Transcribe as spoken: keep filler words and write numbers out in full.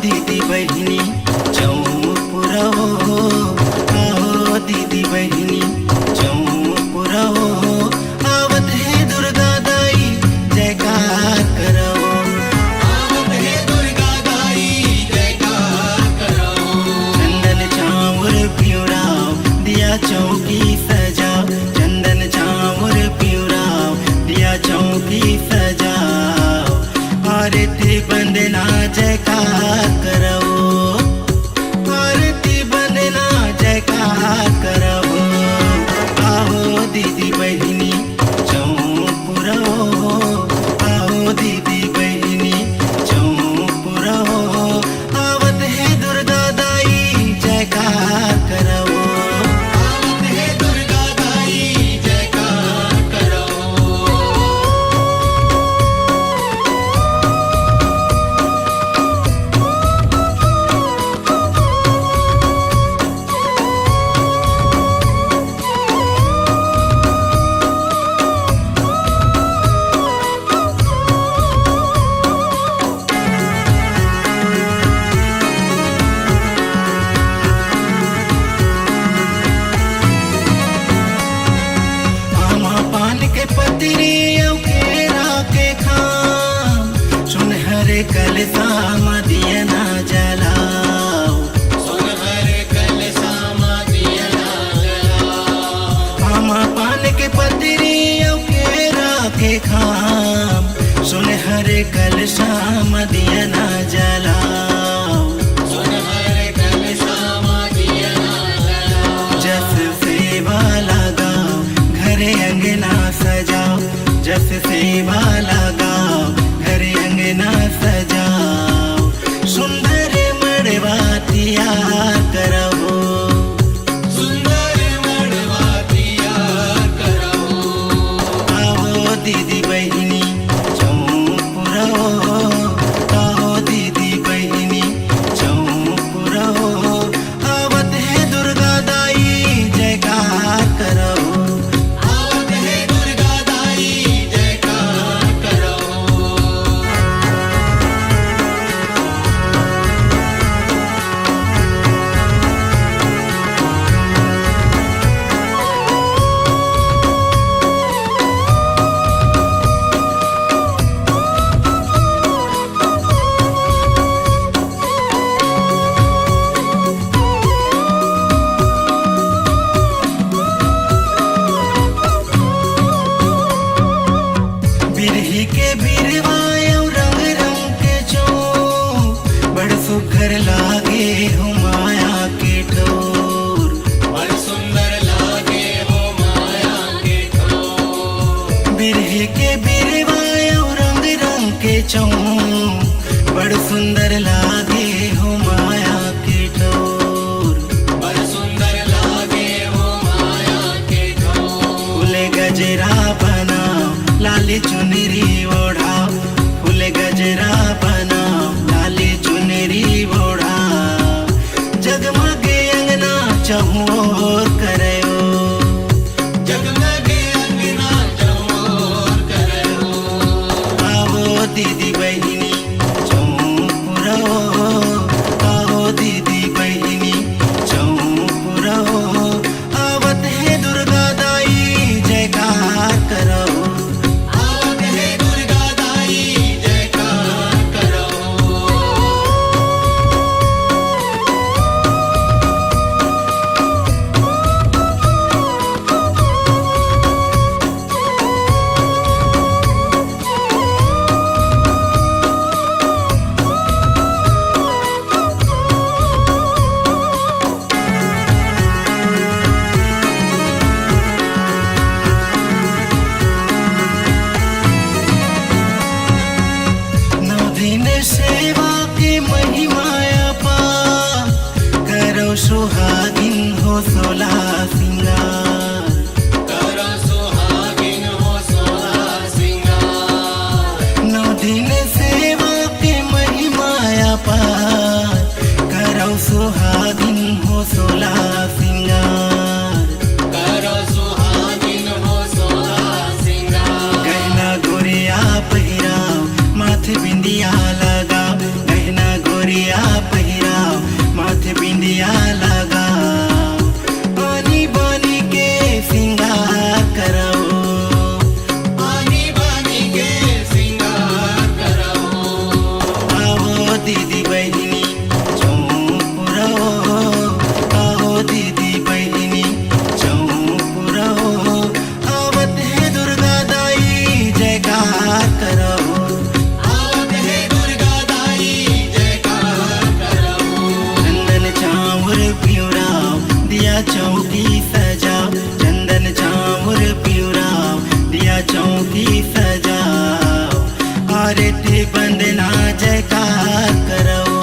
दीदी बहिनी चौमुख पुरवो, आओ दीदी बहिनी चौमुख पुरवो, आवत हे दुर्गा दाई जयकार करवो। आवत हे दुर्गा दाई जयकार करवो। चंदन चाउर पिउराओ, दिया चौकी सजाओ। चंदन चाउर पिउराओ, दिया चौकी सजाओ। आरती बंदना जयकार करवो, आरती बंदना जयकार करवो। आओ दीदी बहिनी चौमुख पुरवो, आओ दीदी बहिनी चौमुख पुरवो। आवत हे दुर्गा दाई जयकार करवो, आवत हे दुर्गा दाई जयकार करवो। आमा पान के पतरी अउ केरा के खाम, सुनहर कलसा म दिया ना जलाओ। सुनहर कलसा म दिया ना जलाओ। आमा पान के पतरी अउ केरा के खाम, सुनहर कलसा म दिया ना जलाओ। सुनहर कलसा म दिया ना जलाओ। जस सेवा लगाओ, घरे अंगना सजाओ। जस सेवा लगाओ, घरे अंगना सजाओ। सुंदर मड़वा तियार करवो। सुंदर मड़वा तियार करवो। आओ दीदी बहिनी चौमुख पुरवो, आओ दीदी बहिनी चौमुख पुरवो। आवत हे दुर्गा दाई जयकार करवो, आवत हे दुर्गा दाई जयकार करवो। बिरही के बिरवा अउ रंग रंग के चो, बड़ सुघर लागे हो माया के ठोर। बड़ सुंदर लागे हो माया के ठोर। बिरही के बिरवा अउ रंग रंग के चो, बड़ सुंदर लागे हो माया के ठोर। बड़ सुंदर लागे हो माया के ठोर। फूल गजरा बनाओ, लाली चुनरी ओढ़ाओ। फूल गजरा बनाओ, लाली चुनरी ओढ़ाओ। जगमग अंगना चहुओर करयो। जगमग अंगना चहुओर करयो। आवो दीदी बहिनी चौमुख पुरवो, आवो दीदी बहिनी चौमुख पुरवो। आवत हे दुर्गा दाई जयकार करवो, आवत हे दुर्गा दाई जयकार करवो। वंदना जयकार करव।